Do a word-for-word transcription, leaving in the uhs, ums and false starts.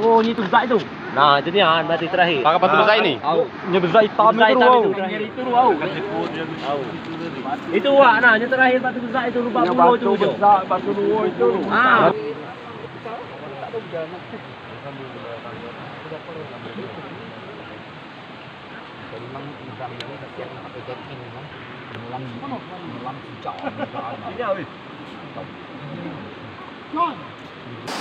Oh, ini tu besar itu. Nah, itu dia, ah, batu terakhir. Pakai batu besar ini? Au. Ini besar hitam itu, au. Itu, au. Itu, wak, nah, ini terakhir batu besar itu, lubang bulu itu, jo. Besar, batu dua itu. Ah. Jadi memang udang ini kasihan nak pakai jet ini, kan. Menyelam, menyelam sejauh, sejauh. Ini, weh.